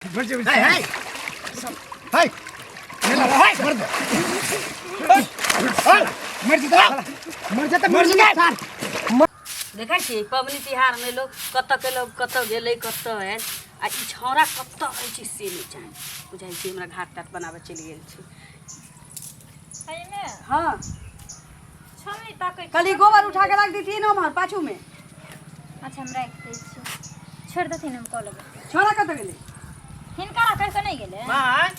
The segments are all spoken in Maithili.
हे हे हे हे मर दे मर जेतै मर जेतै मर जेतै सार। देखै छियै पबनी तिहारमे लोक कतऽ के लोक कतऽ गेलै, कतऽ आयल, आ ई छौड़ा कतऽ रहै छै से नहि जानि। बुझाइ छै हमरा घाट ताट बनाबऽ चलि गेल छै। एहिमे हँ। छलनी ताकै छी। कहली गोबर उठा के राख दितियै ने उम्हर पाछूमे। अच्छा, हम राखि दै छी, छोड़ि देथिन, हम कऽ लेबै। छौड़ा कतऽ गेलै? हिनका कहि कऽ नहि गेलै। माय,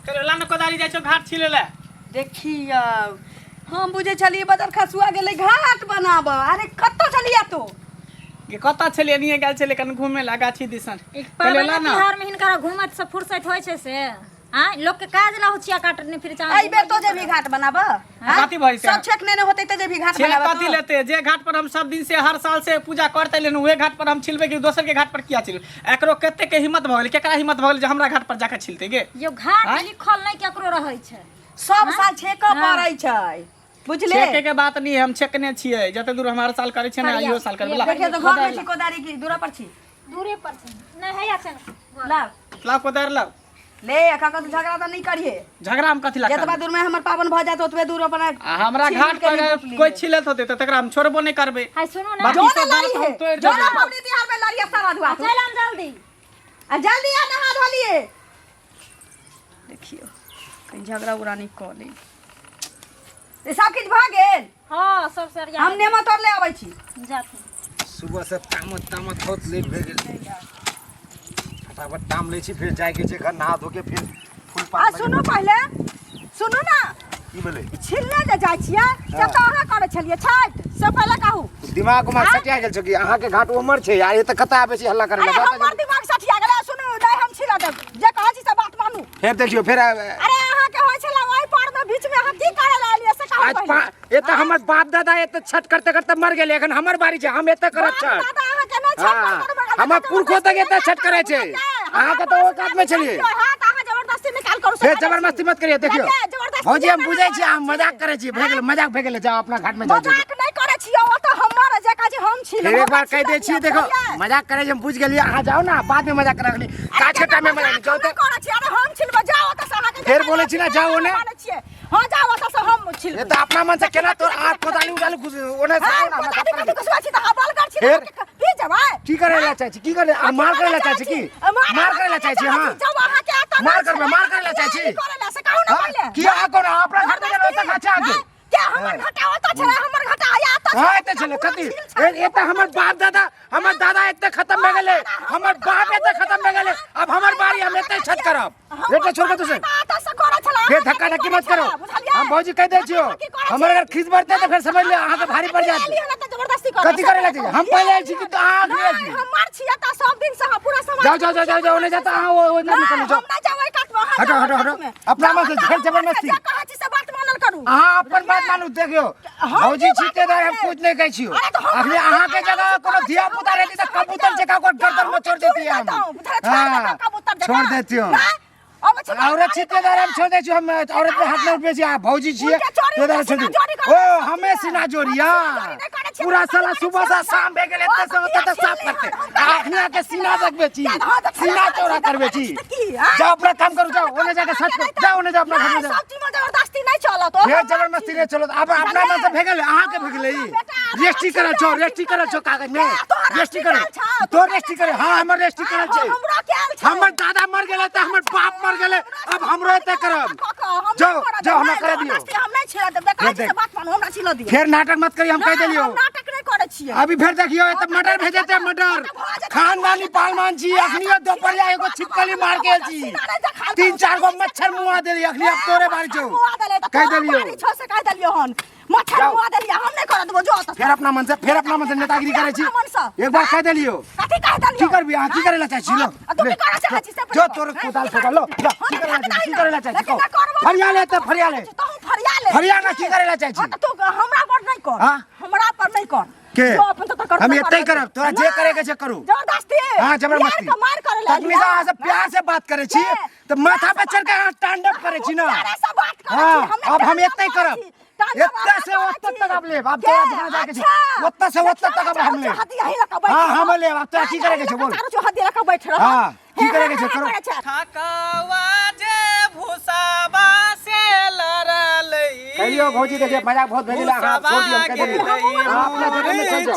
करेला ने कोदारी जाइ छौ घाट छिले ले। देखियौ, हम बुझै छलियै बदर खसुआ गेलै घाट बनाबऽ। अरे, कतऽ छलियै तू? गे, कतऽ छलियै? एनिये गेल छलियै कनि घूमे ला गाछी दिसन। एक करेला पाबनि ने तिहारमे हिनका घूमत से फुर्सत होइ छै से? आँय, लोकके काज ला होछिया काटने फिर चाह। एहि बेर तो जेबही घाट बनाबऽ? कथी भऽ जेतै? सब छेक नेने होतै तऽ जेबही घाट छेक बनाबऽ कथी तू? लेते? जे घाट पर हम सब दिन से हर साल से पूजा करते एलियै, उहे घाट पर हम छिलबै कि दोसर के घाट पर किया छिलबै? एकरो कते के हिम्मत भऽ गेलै? केकरा हिम्मत भऽ गेलै जे हमरा घाट पर जाके छिलते गे? यो घाट आँय? लिखल नहि केकरो रहै छै। सब साल छेकऽ पड़ै छै, बुझले? छेके के बात नहीं, हम छेकने छियै। जते दूर हम हर साल करै छियै ने, बढ़िया। इहो साल करबै। ला। देखियौ तऽ घर में छी कोदारी की दूरा पर छी? दूरे पर छै। नहि हैया छै ने। लाव। लाव, कोदारि लाव। ले काका, तू झगड़ा तऽ नहि करिहे। झगड़ा हम कथी ला जतबा करबै? दूर में हमर पावन भऽ जायत, ओतबे दूर अपना आ हमरा छील घाट के पर निपट लिहे। कोई छिलत होते तऽ तकरा हम छोड़बो नहि करबै। हाय, सुनू ने। बाकी जो सब ने बात लड़ी हम है तोड़ि जो ने देबै। पबनी तिहार में लड़िए सारा धुआ चलि आन जल्दी। आ जल्दी आ, नहा धो लिए। देखियौ, कहीं झगड़ा उगड़ा नहि कऽ ली। ई सब किछु भऽ गेल? हँ, सब सरिया। हम नेमो तोड़ ले अबै छी। जाथिन। सुबह से तामत तामत बहुत लेट भए गेल। फटाफट ताम लै छी, फेर जाइके छै घर, नहा धो के फेर फूल आ पात। सुनू, पहिले सुनू ने। की भेलै? छिलने जे जाइ छियै से तऽ अहाँ करै छलियै छठि से? पहिले कहू। दिमाग उमाग सटिया गेल छौ कि? अहाँके घाट उमर छै यार, ये तऽ कतऽ आबै छी हल्ला करे अरे ला? हमर दिमाग सठिया गेलै। सुनू, नहि हम छिलऽ देब। जे कहै छी से बात मानू। फेर देखियौ फेर। अरे, अहाँके होइ छलै ओहि पर मे, बीच में अहाँ की करे ला एलियै से कहू आज पहिले। एतऽ हमर बाप दादा एतऽ छठ करते करते मर गेलै, एखन हमर बारी छै, हम एतऽ करब बाप छठ। दादा अहाँके नहि छठ हाँ, करबै, करबै, हमर पुरखो तक एतऽ छठ करै छै। अहाँके तऽ ओहि कात मे छलियै। हाँ, तऽ अहाँ जबरदस्ती निकाल करू से फेर करै छी। जबरदस्ती मत करिए। देखियौ बुझलियै? जबरदस्ती भौजी, हम नहि बुझै छी, अहाँ करै मजाक करै छी। भए गेलै, मजाक भए गेलै। जाओ अपना घाट में जाओ। मजाक नहि करै छियै, ओ तऽ हमर जे काज हम छी। फेर एक बार कहि दै छी, देखो, मजाक करै छी, हम बुझि गेलियै। अहाँ जाउ ने, बाद में मजाक करऽ काज के टाइम में मजाक जाउ तऽ। करै छी। अरे, हम छिलबै, जाउ ओतऽ से। अहाँके फेर बोलै छी ने, जाउ ओने। हाँ, जाउ ओतऽ से, हम छिलबै। ए तऽ अपना मन से केना तोर हाथ कोदाली उडाली घुस ओने से हाँ, आओ ना, हमरा कोदाली घाट कथी पर। घुसबै छी तऽ? हबाल कर छी? फेर? पी जेबै? की करे ला चाहै छी? की करे? अहाँ मार करे ला चाहै छी की? मार करे ला चाहै छी? हाँ, जब अहाँके आता मार करबै, मार करे ला चाहै छी? करे ला से कहू ने हाँ? पहिले। की अहाँ कोनो अपना घर में गेल ओतऽ खाचा अहाँके? के हमर घाटा ओतऽ छलै? हमर घाटा आया ओतऽ। हाँ, एते छलै कथी? एते हमर बाप दादा, हमर दादा एते खत्म भए गेलै, हमर बाप एते खत्म भए गेलै, अब हमर बारी, हम एते छठ करब। एते छोड़ के दोसर फेर धक्का धक्की मत करो। हम भौजी कहि दै छियौ, हमर अगर खींच बढ़तै तऽ फेर समझ ले अहाँके भारी पड़ जायत। कथी करे ला चाहिए? हम पहिले आयल छी कि अहाँ अखनी आयल छी? हमर छियै तऽ सब दिन से पूरा समाज। जाओ जाओ जाओ जाओ जाओ, ओने जाता अहाँ ओ ओ निकलू, जाओ। हम नहि जाबै कात में, अहाँ हटो, जाउ हटो, कात हटो। में। अपना मन से जाउ, फेर जबरदस्ती। जे कहै छी से बात मानल करू। अहाँ अपन बात मानू। देखियौ हम भौजी, की बात छी ते दुआरे हम मानबै? कुछ नहीं कहै छियौ। अरे तऽ हम अखनी अहाँके जगह कोनो धिया पुता रहती तऽ कबूतर जकाँ ओकर गर्दन में छोड़ देती हम। हाँ, छोड़ देती हम। औरत छी ते दुआरे हम छोड़ दै छी। हम औरत पे हाथ नहीं उठबै छी। अहाँ भौजी छियै ते दुआरे छोड़ दी। ओ हमे सीना जोड़िया पूरा साला सुबह से शाम भए गेल, एते से ओते तक साफ करते, आ अखनी आके सीना देखबै छी, सीना चौड़ा करबै छी। जाओ, अपना काम करू, जाओ ओने जाके सच करू, जाओ ओने जाओ, अपना घर में जाओ। सब चीज में जबरदस्ती नहीं चलत। फेर जबरदस्ती नहीं चलत। अब अपना मन से भए गेलै, अहाँके भए गेलै। ई रजिस्ट्री करल छौ, रजिस्ट्री करल छौ, कागज में रजिस्ट्री करल तो रजिस्ट्री करे। हाँ, हमर रजिस्ट्री करल छै। हमरो के छै। हमर दादा मर गेलै तऽ हमर बाप मर गेलै, अब हमरो एते करब। जाओ जाओ, हमरा करा दियौ। हम नहीं छिला देब। देखा फेर छी देख। से बात मानू, हमरा छिला दियौ। फेर नाटक मत करी, हम कहि देलियौ। हम नाटक नहीं करै छियै। अभी फेर देखियौ, एते मटर भेजेते मटर। खानदानी पालमान छी। अखनी दोपहरिया एगो छिपकली मार के आयल छी, तीन चार गो मच्छर मुआ देली। अखनी अब तोरे बारी छौ, कहि देलियौ। छौ से कहि देलियौ हन। मच्छर जाओ। मुआ देलियै, हम नहीं करऽ देबो, जो ओतऽ। फेर अपना मन से, फेर अपना मन से नेतागिरी करै छी। अपना मन से। एक बार कहि देलियौ। कथी कहि देलियौ? की करबी अहाँ? की करे ला चाहै छी? लो। आ तू की करऽ चाहै छी से जो पहिले तोर कह। कोदाल फोदाल लो लो। की करे ला चाहै छी? की करे ला चाहै छी? लेकिन ना करबो। फरिया ले तऽ फरिया ले। तू फरिया ले। फरिया ना, की करे ला चाहै छी? हाँ, तऽ तू हमरा पर नहीं कर। हाँ? हमरा पर नहीं कर। के? जो अपन तो कर। हम एते करब, तोरा जे करे के छै करू। जबरदस्ती। हाँ, जबरदस्ती। यार के मार करे ला। तकनी से अहाँ से प्यार से बात करे छी के? तऽ माथा पे चढ़ के अहाँ तांडव करे छी ना। प्यारे से बात करै हाँ, छी, अब हम एते एते करब। एत्ते से ओत्ते तक अब लेब, अब तोरा जहाँ जाके छै, ओत्ते से ओत्ते तक अब हम लेब। हाँ, हम लेब, अब तोरा की करे के छै बोल। हाँ, की करे के छै करो। ठकवा जे भूसाबा से लड़लै कहियो भौजी देखिए मजाक बहुत भेल अहाँ छोड़ दियौ, हम कह देलियै। अहाँ अपना जगह में चल जाओ,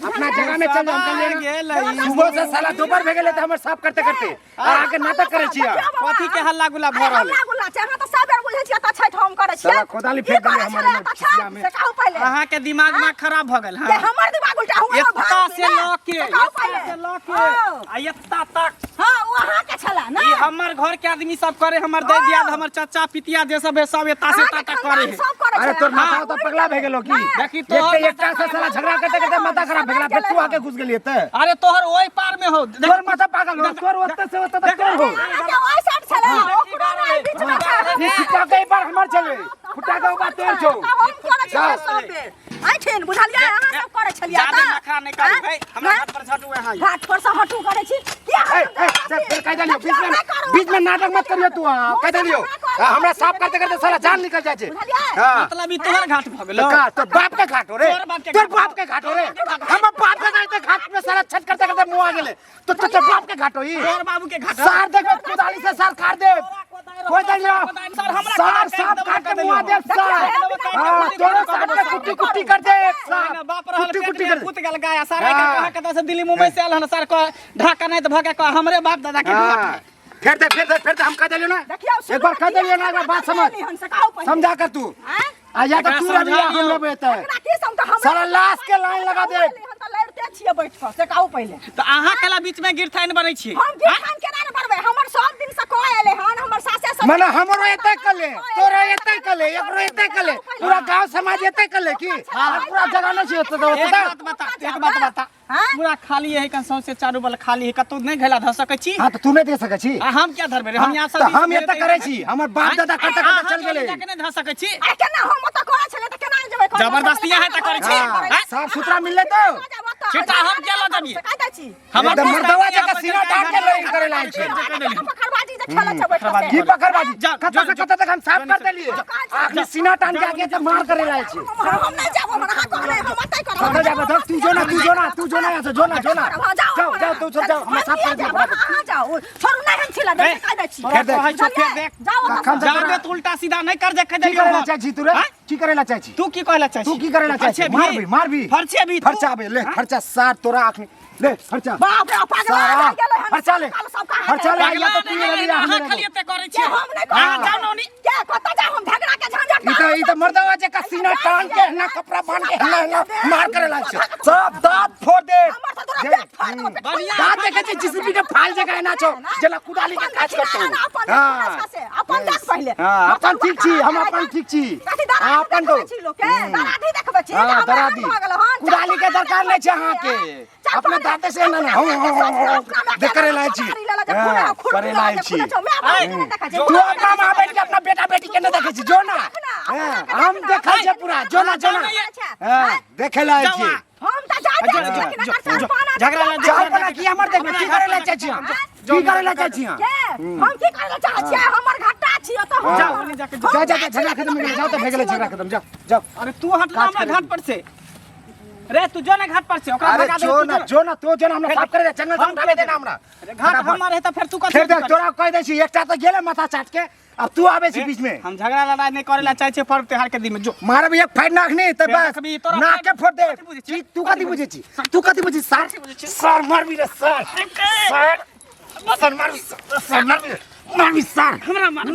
अपना जगह में चल जाओ, हम कहलियै ने। सुबह से साला दोपहर भए गेलै तऽ हमर साफ करते करते अहाँके नाटक करै छियै। कथी के हल्ला गुल्ला भऽ रहल हल्ला गुल्ला छै, अहाँ तऽ सब बेर बुझै छियै तऽ छठि हम करै छियै। साला खोदाली फेंक देलियै हमर की करै छलै एतऽ खिसिया में। छठि? से कहू पहिले। अहाँ के दिमाग में खराब भऽ गेल। जे हाँ, हमर दिमाग उल्टा हुआ एत्ता से लऽ के, से कहू एत्ता पहिले। से लऽ के हाँ। आ एत्ता तक। हाँ, ओ अहाँके छलै ने। ई हमर घर के आदमी सब करे, हमर दै दियाद, हमर चाचा पितिया जे सब है सब एत्ता से एत्ता तक करे है। सब करै अरे छलै। तोर माथा तऽ पगला भए गेलो की? देखी तोहर एक एकटा से साला झगड़ा करते करते माथा खराब भए गेला, फेर तू आके घुस गेली एते। अरे तोहर ओहि पार में हो। तोर माथा पागल हो, तोर ओते से ओते तक तोर हो। अहाँके ओहि साइड छलै, ओकरो नहि बीच में छै। ई खुट्टा के पर हमर छलै, खुट्टा के ऊपर तोर छौ। हम करै छलियै सब बेर। एहिठिन बुझलियै, अहाँ सब करै छलियै जादे तऽ? नखरा नहि करू आँय? है, हमरा घाट पर झटू अहाँ। घाट पर से हटू करै छी किया? ए, ए, चल, फेर कह देलियौ, बीच में बीच में नाटक मत करियो तू। हाँ, कह देलियौ, हाँ, हमरा साफ करते करते साला जान निकल जाइ छै। हाँ। मतलब ई तोहर घाट भऽ गेलो? तो का तोर बाप के घाट हो रे? तोहर बाप के तोर घाट। बाप के घाट हो रे? हमर बाप के घाट, घाट में साला छठ करते करते मुँह आ गेलै तो तो तोर बाप के घाट हो ई? तोहर बाबू के घाट हो। सार देखो, कुदाली से सार काट दे, कोई देलियो सर, हमरा सार काट साफ देबो, काट के देलियो। मुँह दे सार। हाँ, तोरो सार के कुट्टी कुट्टी कर दे सार, बाप रहल कुट्टी पेट कुट्टी में कर दे। पूत गेल गाय सारा। हाँ। कहाँ कतऽ से दिल्ली मुंबई से आयल हन सर, कह ढाका नहीं तऽ भगा कह हमरे बाप दादा के घाट। हाँ, फेर दे, फेर दे, फेर दे, हम कह देलियो ना। देखियौ, एक बार कह देलियो ना, एक बार बात समझ, समझा कर तू। आँय? आ या तो एकरा तू रवि समझा हम दियौ। रवि एतऽ। एकरा की समझ हमरा? साला लाश के लाइन लगा दे। हम तऽ लड़िते छियै बैठ कऽ, से कहू पहिले। तऽ अहाँ केला बीच में गिरथाइन बनै छी? हम गिरथान केना ने बनबै? हमर सब दिन से कह एलै हन हमर सासे सब। मने हमरो एते कले, तोरो एते कले, एकरो एते कले, पूरा गांव समाज एते कले की? आ पूरा जगह नहीं छै एते तो एक बात बता, एक बात बता। हाँ? पूरा खाली है कन, सौंसे चारू बल खाली है, कतौ नहीं घैला धऽ सकै छी। हां, तो तू नहीं दे सकै छी। आ हम क्या धरबै रे? हम यहाँ तऽ हम एते करै छी, हमर बाप दादा करते करते चल गेलै। नहीं धऽ सकै छी। अरे केना हम ओतऽ करै छलियै तऽ केना जेबै करै? जबरदस्ती अहाँ तऽ करै छी। हाँ, आँय? साफ सुथरा मिललै तो छिट्टा हम किया लऽ जबियै? कह दै छी। हमर एकदम मर्दवा जकाँ सीना टान के लड़ाई करे लागल छै। पकड़बाजी जे खेलै छै बैठ कऽ से। की पकड़बाजी? जा, कतऽ जा, से जा। कतऽ तक हम साफ कर देलियै, आखिर सीना टान के आगे तऽ मार करे लागल छै। हम नहि जाब, हम अहाँ कहबै हम ओतै करब। कतऽ जाबे? धक, तू जो ना, तू जो ना, तू जो ना यहाँ से, जो ना, जो ना, जाओ जाओ, तू सब जाओ, हमरा साफ कर दियो फटाफट। अहाँ जाओ, छोड़ू नहि, हम छिला दै कह दै छी। तोरा फेर देख। कहै छौ, फेर देख। जाओ ओतऽ। कखन से जादे तोरा तू उल्टा सीधा नहीं कर, देखे की देलियौ करे ला हम। चाहै छी तू रे? आँय? की करे ला चाहै छी? तू की कहला चाहै तू छी? की करे ला चाहै छी? फरछे भी। मारबी, मारबी। फरछे भी तू। फरचा बे, ले खर्चा सार तोरा आँख में ले खर्चा। बाप रे, पागल सारा आ गेलै हन। खर्चा ले, सब कहाँ खर्चा ले, पगला या तो तू नहीं, रवि या अहाँ हम खाली रवि। एते करै के छियै। हम नहि अहाँ करब। जाउ ने ओनी। के कतऽ जाउ हम? झगड़ा के झंझट। ई तऽ ई तऽ मर्दवा जकाँ सीना टान के एना कपड़ा बांध के एना एना मार करे लागल छै, सब दांत फोड़ दे। हमर तऽ तोरा पेट फाड़ देबौ, पेट बढ़िया। दांत देखे छी, जीसीबी के फाइल जकाँ एना छौ, जेना कुदाली के काज करतौ। अपन हाँ। से अपन देख पहिले। हाँ, अपन ठीक छी, हम अपन ठीक छी। कथी दराधी अपन तो देखबै छी लोके? दराधी देखबै छी? हाँ, जे हमरा दराधी भऽ गेल हन। कुदाली के दरकार नहीं छै अहाँके, अपने दांते से एना ना हूं हूं हूं हूं देख करे लाय छी। हाँ, करे लाय छी। तू अपना माँ बैठ के अपना बेटा बेटी के नहीं देखे छी, जो ना। हाँ, हम देखै छै पूरा, जो ना, जो ना। हाँ, देखे लाय छी। हम तऽ जाइ जो, छी, जो, लेकिन जो, एकर जो, चार झगड़ा लग- चार पना की हमर देखबै? की करे लाय चाहै छी हम? की करे लाय चाहै छी हम? के हम की करे ला चाहै छियै? हमर घाटा छियै तऽ हम जाउ, ओनी जाके जा जा जा, झगड़ा खत्म भए गेलै, जाओ तऽ भए गेलै झगड़ा खत्म, जाओ जाओ। अरे तू हट ना हमरा घाट पर से रे, तू जो ना घाट पर से, ओकरा अरे भगा दे। जो तू ना, जो ना, तो जो ना, हमरा साफ करे दे, जंगल से हम उठाबे दे ना हमरा। अरे घाट हमर है तऽ फेर तू कथी फेर देख करै? तोरा कह दै छी, एकटा तऽ गेलै माथा चाट के, अब तू आबै छी बीच में। हम झगड़ा लड़ाई नहीं करे ला चाहै छियै पर्व त्योहार के दिन में, जो। मारब एक फाइट नाक नहीं तऽ फेर बस देखबी, तोरा नाक के फोड़ दे। कथी बुझै छी? की तू कथी बुझै छी? तू कथी बुझै छी? सर सर मारबी रे सर, सर सर मारबी, सर मारबी, मारबी सर, हमरा मार।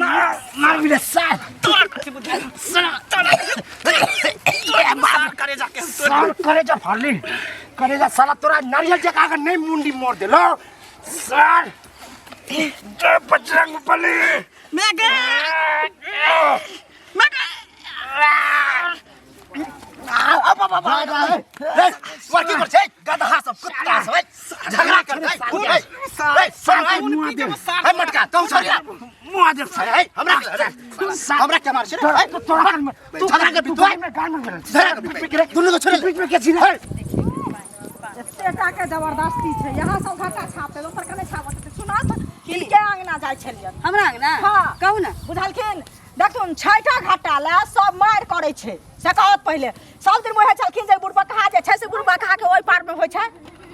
मारबी रे सर। तोरा कथी बुझै? तोरा मार करे जाके हम तोरा। सर करे जा फाड़ली करे जा, साला तोरा नारियल जका के नहीं मुंडी मोड़ देलो सर। जय बजरंग बली। मैं गे मैं गे की कर छै गदहा सब, कुत्ता सब, झगड़ा कर है मटका तू छोड़ मुआ दे है हमरा के, हमरा के मार छै रे। तोरा तू झगड़ा कर तू तू गाल में, गाल में झगड़ा कर दुनू को छोड़। बीच में के छी रे? एतेटा के जबरदस्ती छै, यहाँ सब घाटा छापते, दोसर के नहि छापत। सुनत, किनके अंगना जाइ छलियन? हमरा अंगना? हाँ। कहू ने। बुझलखिन देखथुन छठा घाटा लए सब मारि करै छै से कहत पहिले सब दिन मुहे छलखिन जे बुढ़बकहा जे छै से बुढ़बकहा के ओहि पार मे होइ छै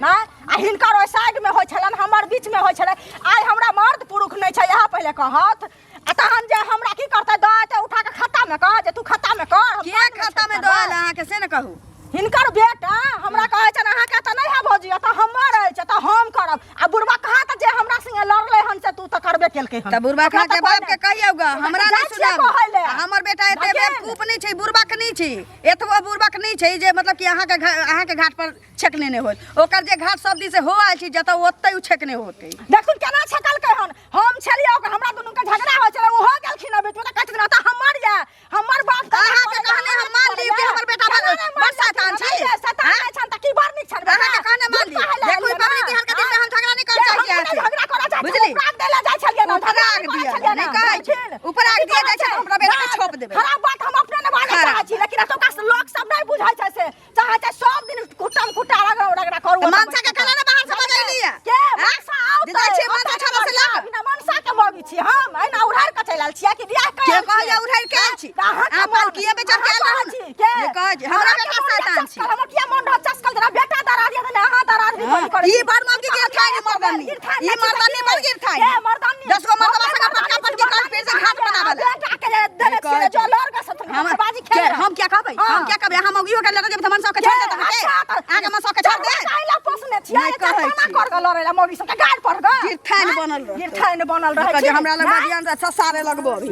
ना आ हिनकर ओहि साइड मे होइ छलनि हमर बीच मे होइ छलै। आइ हमरा मर्द पुरुख नहि छै इएह पहिले कहत आ तहन जे हमरा की करतै दऽ एतै उठा के खत्ता मे कह जे तू खत्ता मे कर हम के पानि मे खाता में छटकबै। दऽ आयल अहाँके से ने कहू। हिनकर बेटा हमरा कहै छनि अहाँके तऽ नहि है भौजी एतऽ हमर अछि एतऽ हम करब आ बुढ़बा कहाँ तऽ जे हमरा संगे लड़लै हन से तू तऽ करबे केलकै हन। तऽ बुढ़बा ओकरा खा के तऽ कोइ बाप के नहि। कहियौ ग हमरा जाइ नहि छियै सुनाबू। कहै लए। आ हमर बेटा एते लेकिन- बेवकूफ नहि छै बुढ़बा के नहि छै एतबो बुढ़बा के नहि छै जे मतलब कि अहाँके घाट पर छेकने नहि होत। ओकर जे घाट सब दिन से हो आयल छै जतऽ ओतै ओ छेकने होतै। देखुन केना छेकलकै हन हम छलियै ओकर हमरा दुनू के झगड़ा होइ छलै ओहो गेलखिन हन बीच मे तऽ कहै छथिन एतऽ हमर यऽ हमर बाप तऽ अहाँके कहने हम मान लियौ कि हमर बेटा केना नहि बड़ शैतान मानलखिन? छै? नहि, शैतान नहि छनि तऽ की बड़ नीक छनि बेटा? अहाँके कहने मान दूध लियौ। कहै लए देखू, ई एलियै पबनी ने। तिहार के दिन में हम झगड़ा नहि करऽ के चाहै हम छियै नहि झगड़ा करऽ चाहै छियै, बुझली? उपराग दै लए जाइ छलियै ने, उपराग झगड़ा नहि करऽ दिअ, छलियै नहि ने, कहै छी। बुझलखिन? उपराग की दिअ जाइ छै कहै तऽ हमरा बेटा के छै? छोप देबै। खराब बात हम अपने नहि बाजऽ खराब। चाहै छी लेकिन एतुका लोक सब नहि बुझै छै से चाहै छै सब दिन कुटम कुटा रगड़ा रगड़ा करू तऽ मनसा के कहला ने बाहर से बजैली है। के आँय? मनसा आओत जे जाइ छियै मनसा छोड़ऽ से लऽ कऽ। बिना मनसा के मौगी छी हम एना उड़ारि कऽ चलि आयल छियै कि बियाह कऽ के आयल कहैया छियै? उड़ारि के आयल छी? तऽ अहाँके अहाँ मन- पालकिये बेचऽ के आयल अहाँ रहू ने? छी, के? नहि कहै छी, हमरा अहाँके बेटा मन शैतान छी। चस्कल, हमर किया मन रहत चस्कल जेना बेटा दरार दिया ने अहाँ दरार भी बड़ी करै ई छी। बड़ मौगी गिरथाइ ने मर्दानी। गिरथाइ ई नहि छी मर्दानी तऽ बड़ की? गिरथाइ। के मर्दानी? 10 गो मर्दबा हम संगे पटका मर्दानी पटकी छी, कर फिर से घाट बनाबऽ लए। बेटा के जे देने नहि छियै कहै जो छी। लड़ कऽ सब बाजी खेल के हम क्या कहबै? हम क्या कहबै? अहाँ मौगियो के लड़ऽ जेबै तऽ मनसा के छोड़ देत अहाँके? अच्छा, तऽ अहाँके मनसा के छोड़ देत? काहे ला पोसने छियै? नहि कहै एते छी। कर कऽ लड़ै ला मौगी सबके गाड़ पर गऽ। गिरथाइन आँय? बनल रहतै। गिरथाइन बनल रहै कहै छै। छै हमरा लग नहि? बजियान ससारे लगबो अभी।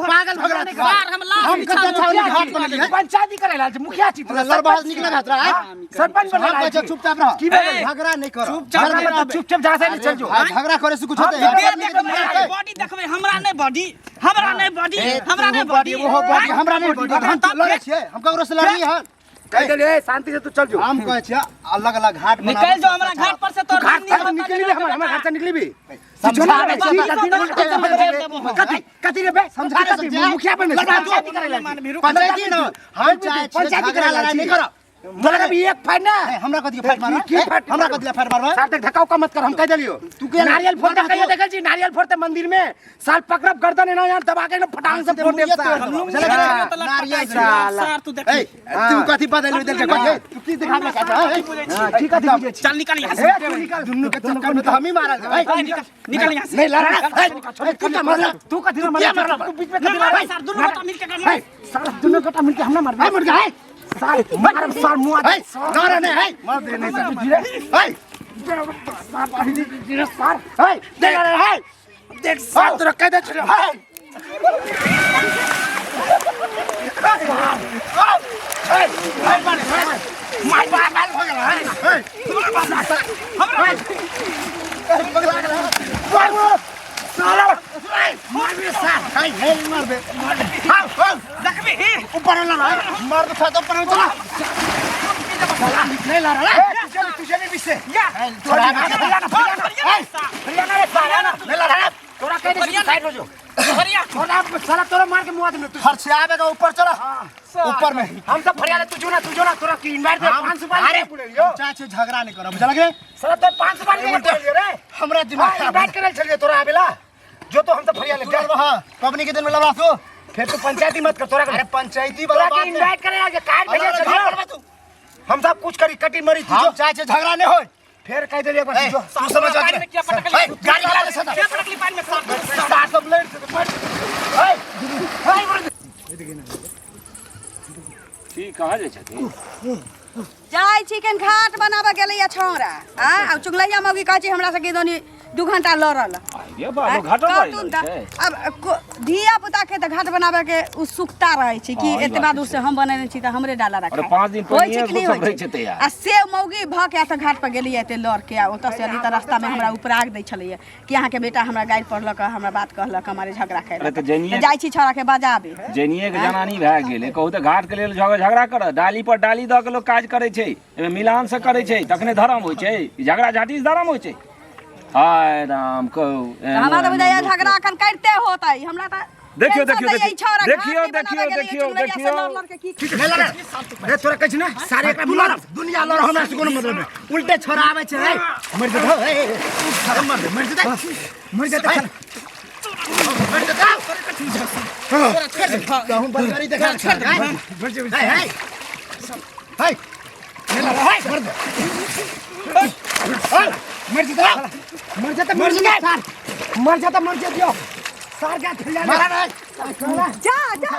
पागल भऽ गेला सार हम लाश हम कतऽ छावनी घाट बनेलियै पंचायती करे ला मुखिया छी तू लड़बा नीक लगत रहा सरपंच हम बनेला कहै छियै चुपचाप रह की भेलै? झगड़ा नहि कर चुपचाप झगड़ा रहबै। मत चुपचाप जा से चल जो भाई, झगड़ा करे से कुछ होतै हम देह देखबै, बॉडी देखबै हमरा नहि बॉडी हमरा नहि बॉडी हमरा नहि बॉडी ओहो बॉडी हमरा नहि बॉडी हम तऽ लड़ै छियै हम ककरो से लड़ली हन कह देले शांति से तू चल जो हम कहै छियै अलग अलग घाट बनाबऽ निकल जो हमरा घाट पर से तोर घाट से निकली भी हमर घाट से निकली भी समझा दे, कथी कथी रे बे समझा दे, कथी? मुखिया बने पंचायती करे ला पंचायती न हम चाहै छियै पंचायती झगड़ा करे ला लड़ाई नहि करब तोरा भी एक फाइट ना ए, हमरा कथी के फाइट मारबा की फाइट हमरा कथी ले फाइट मारबा सार तक धक्का उक्का मत कर हम कह देलियो तू के नारियल फोड़ते कहियो देखल छी नारियल फोड़ते मंदिर में साल पकड़ब गर्दन एना यहाँ दबा के ना फटांग से फोड़ देब साल। नारियल साला। सार तू देख ए तू कथी बदल उदल के कथी तू की दिखा के हाँ, की कथी बुझै छी चल निकल यहाँ से ए, तू निकल दुन्नू के चक्कर में तो हम ही मारल जेबै निकल निकल यहाँ से नहीं लड़ा तू क्या मारला तू कथी मारला तू बीच में कथी मारला सार दुनू गोटा मिलके करना ए, साला दुनू गोटा मिलके हमरा मारबे ए मुर्गा ए साल मारब साल मुआ ए ना रे ए मार दे नहीं साल ए साल ए देख रे ए देख साल तोरा कह दे छले मार मार मार हो गेल ए साला मार बे साल ए हे मार बे हां हां देखबी ही ऊपर वाला मार दे था तो ऊपर चला साला नहीं ला रहा तुझे भी पीछे या थोड़ा हरियाणा हरियाणा रे हरियाणा नहीं ला रहा तोरा कह दे छी साइड हो जो हरिया तोरा साला तोरा मार के मुआ दे तू खर्च आवेगा ऊपर चला ऊपर में हम सब फरियाद तू जो ना तोरा की इनवाइट दे 500 रुपया अरे ले लियो चाचे झगड़ा नहीं करब बुझल गे साला तो 500 रुपया ले लियो रे हमरा दिमाग खराब इनवाइट करल छलिए तोरा आबेला जो तो हम सब फरियाद तू लड़बा हां पबनी के दिन में लड़बा तू फिर तू पंचायती मत कर तोरा अरे पंचायती वाला तोरा बात के नहीं। इनवाइट करे आगे कार्ड भेजे अलग अलग छलिए घर पर तू हम सब कुछ करी कटी मरी तू हम जो चाचे झगड़ा नहीं होय फिर कह देलिए एक बार ए, तू जो तू समझ पानी में क्या पटकली ए, गाड़ी चला ले सदा क्या पटकली पानी में सार सार सब लड़ से मर ए की कहाँ जाइ छथिन? जाइ छी केन घाट बनाबऽ गेलैया छौड़ा आ आ चुगलैया मौगी कहै छै हमरा से कि दोनी 2 घंटा लड़ल। ये बाबू घाटो कहतुन बनि तऽ छै। अब धिया पुता के तऽ घाट बनाबे के उत्सुकता रहै छै कि हँ, ई एतबा बात दूर छै। से हम बनेने छी तऽ हमरे डाला रखा अरे 5 दिन होइ छै पहिने कि नहि सब होइ रहै छै छै तैयार। आ से मौगी भऽ के एतऽ घाट पर गेलियै एते लड़ के आ ओतऽ से अली तऽ रास्ता में हमरा उपराग दै छलैया कि अहाँके बेटा हमरा गारि पढ़लक हमरा बात कहलक हमारे झगड़ा अरे केलक तऽ जैनिये तऽ जाइ छी छौड़ा के बजाबे। जैनिये के जनानी भए गेलै कहू तऽ घाट के लेल झगड़ा करत डाली पर डाली दऽ के लोक काज करै छै एहिमे मिलान से करै छै तखने धर्म होइ छै ई झगड़ा झाटी से धर्म होइ छै। हाय राम कहू हमरा तऽ बुझाइया झगड़ा अखन करिते होतै हमरा तऽ देखियौ टेंशन देखियौ दैया ई छौड़ा घाट देखियौ नहि देखियौ बनाबऽ गेलैया, देखियौ चुगलैया से देखियौ लड़ लड़ के की ए तोरा कहै छी ने सारे एकरा तू लड़ दुनिया लड़ हमरा से कोनो मतलब नहीं उल्टे छोरा आबै छै ए मर जेतौ ए मर दे मर जेतै मर जेतै मर जेतै कथी बुझल तोरा छोड़ दे कहूं बलगारी देखा छोड़ दे हाय हाय हाय हाय मर दे मर जाता मर जाता मर जाता मर जाता मर जाता सार क्या खेल मारा नहीं जा जा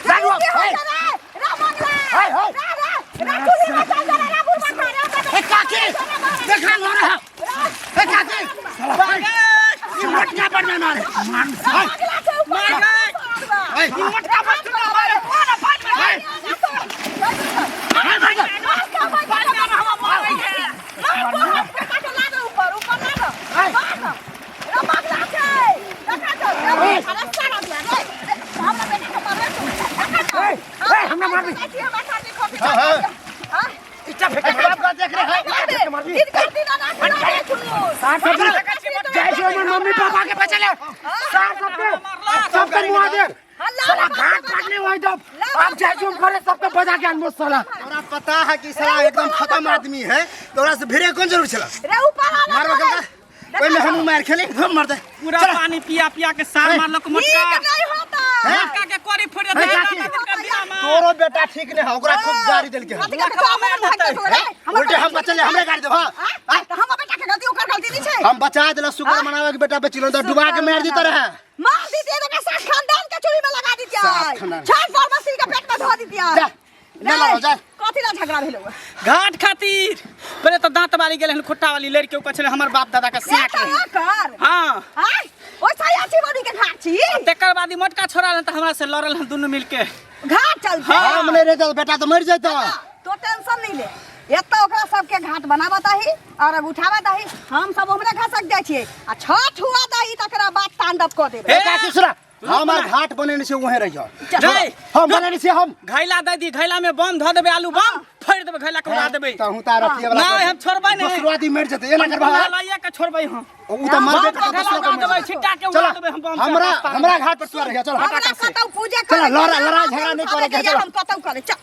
चालू की हो हाय रे रा मंगला हाय हाय रा रा रा चुली में चल जा रा बुढ़वा खा रे ए काकी देखा लो रहा ए काकी ये मटका पर ना मारे मान हाय अगला के ऊपर मार गए हाय मोटका पर चुना मारे कोन पानी में हाय हाय भाई पानी में हम मार गए ए हमरा मार दे इच्छा फेंक बाप का देख रहे हैं सार सब जैसे हमर मम्मी पापा के बचे ले सार सबके सबके मुआ दे साला घाट काटने वही तो आप जैसे हम करे सबके बजा के अनमोल साला तोरा पता है कि साला एकदम खत्म आदमी है तोरा से भिड़े कौन जरूर छला मार बगल का ओइ में हम मार खेले हम मार दे पूरा पानी पिया पिया के सार मारलक मोटका मोटका के कोरी फोड़ दे तोरो बेटा ठीक नहीं है ओकरा खूब गाड़ी देलके हन। उल्टे हम बचल हमरे गाड़ी देब हां हम बचा देला शुक्र मनावे के बेटा बचिलो तो डुबा के मार देता रहे मार दीजिए तो सात खानदान के चूड़ी में लगा दीजिए सात खानदान। छाट पर मशीन के पेट में धो दीजिए जा ना लड़ो जा कथी ला झगड़ा भेलो घाट खातिर पहले तो दांत मारी गेल हन खुट्टा वाली लड़के ऊपर छले हमर बाप दादा का सिया के कर हां आय ओइ साया छी बड़ी के घाट छी तेकर बाद ई मोटका छोड़ा रहन त हमरा से लड़ल हन दुनू मिलके घाट चलते हम नहीं रहता तो बेटा तो मर जाता तो टेंशन नहीं ले एतऽ ओकरा सबके घाट बनाबऽ दही और उठाबऽ दही हम सब ओमरे घसक जाइ छियै आ छठ हुआ दही तकरा बाद तांडव कऽ देबै ए काकी सुना हमार घाट बनेने छै वहीं रहियो नहीं हम बनेने छियै हम घैला दे दी घैला में बम धऽ देबै आलू बम फोड़ि देबै घैला के उड़ा देबै तहु तार अथिए वाला नहीं हम छोड़बै नहीं दोसरो आदमी मर जेतै एना करबा लाइए के छोड़बै हम उ त मर बम जेतै के त घैला दोसरो उड़ा के मर देबै जेतै। छिट्टा के उड़ा चला देबै हम बम से हमरा आकाश पार। हमरा घाट पर तू रहियो चल हमरा कतौ पूजा चला, करे लड़ाई झगड़ा नहीं करे के, चला। हम कतौ करे चल।